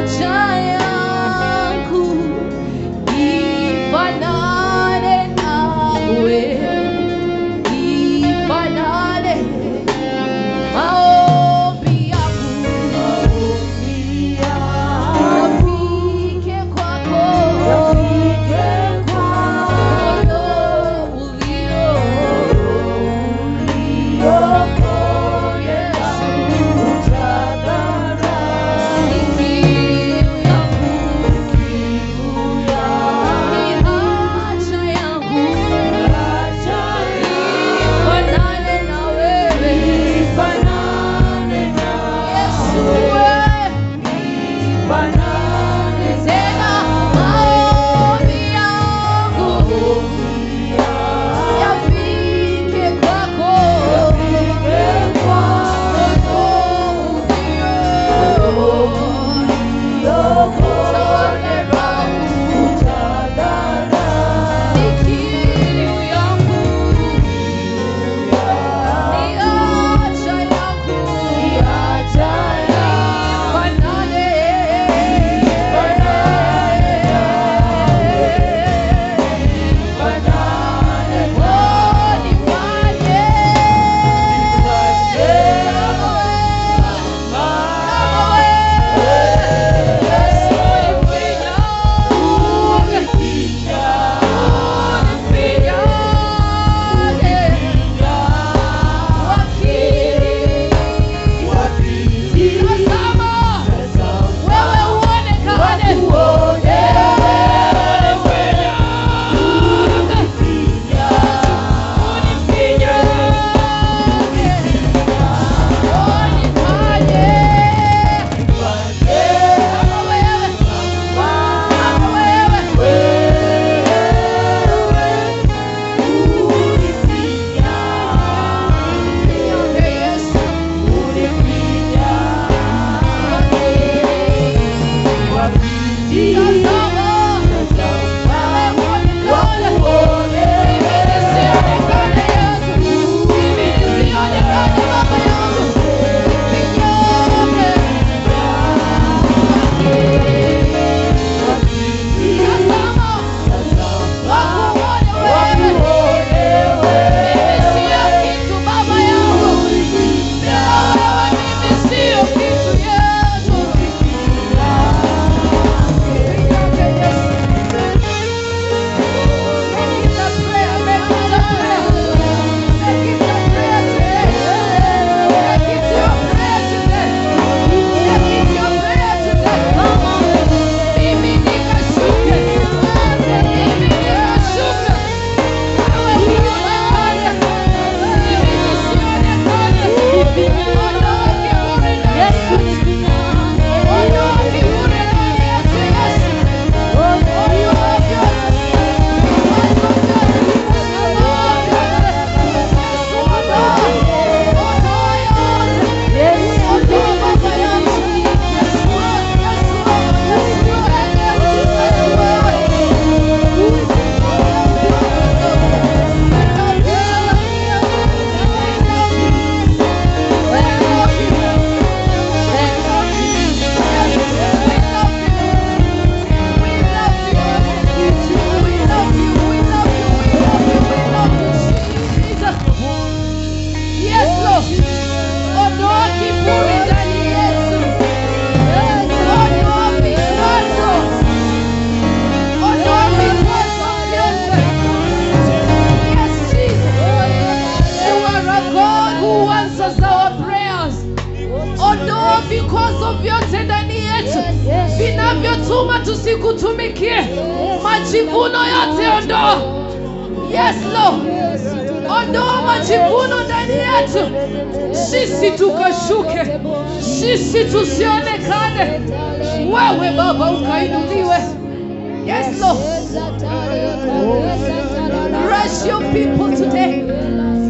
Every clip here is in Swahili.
Haja yangu ifanane nawe, ifanane maombi yangu yafike kwako, moyo ulio Yesu, ni kiu yangu, ni haja yangu ifanane na wewe Yesu, tena maombi yangu yafike kwako, ni kiu yangu, ni haja yangu ifanane. Oh, nifanye kama wewe, kama wewe. Yesu, unifinyange, unifinyange. Wakili, tazama, wewe uonekane. Unifinyange, unifanye kama wewe, kama wewe. Unifinyange, Yesu. Tazama, wewe uonekane. Mimi nisionekane, Yesu. Mimi nisionekane, Baba yangu. Nifinyange. Tazama, wakuone wewe. Mimi sio kitu, Baba yangu. Bila wewe mimi sio kitu, Yesu. Nifinyange, Yesu. Make it a prayer, make it a prayer. Make it a prayer today. Make it your prayer today. Make it your prayer today. Come on. Mimi nikashuke. Mimi nikashuke. Wewe uonekane. Mimi nisionekane. Ondoa kiburi ndani yetu. Ondoa kiburi ndani yetu, Yesu. Ondoa vyote. Vikwazo vyote. Ondoa vyote. Yesu, ondoa. Ondoa yote. Ondoa Baba yangu. Yesu, Yesu, Yesu, Yesu, Yes, Lord. Ondoa kiburi ndani yetu. Ondoa vikwazo. Ondoa vikwazo vyote. Yes, Jesus. You are a God who answers our prayers. Ondoa vikwazo vyote ndani yetu vinavyotuma tusikutumikie. Majivuno yote ondoa. Yes, Lord. Ondoa majivuno ndani yetu, sisi tukashuke, sisi tusionekane, wewe Baba ukainuliwe. Yes, Lord. Bless your people today.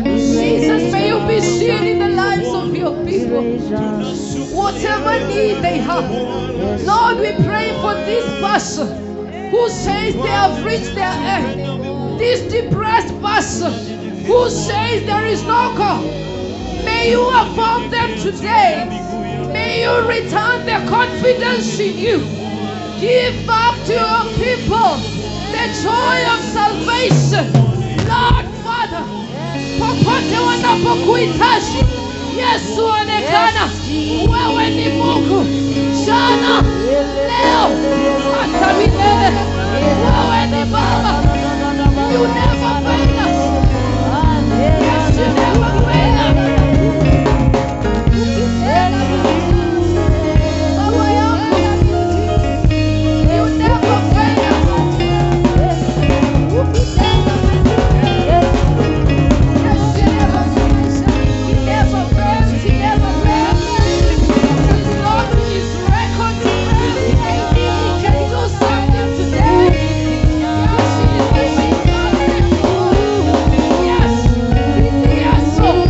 Jesus, may you be seen in the lives of your people. Whatever need they have. Lord, we pray for this person who says they have reached their end. This depressed person who says there is no God. May you affirm them today. May May you return their confidence in you. Give back to your people the joy of salvation. Lord Father, popote wanapokuhitaji, Yesu onekana. Wewe ni Mungu jana, leo, hata milele. Wewe ni Baba. You never fail us. Yes, you never fail us. Baba yangu, you never fail us. Yes, you never fail. He never fails. He never fails. He's not his record to fail. He can do something today. Yes, he is the same God. Yes. Yes, so.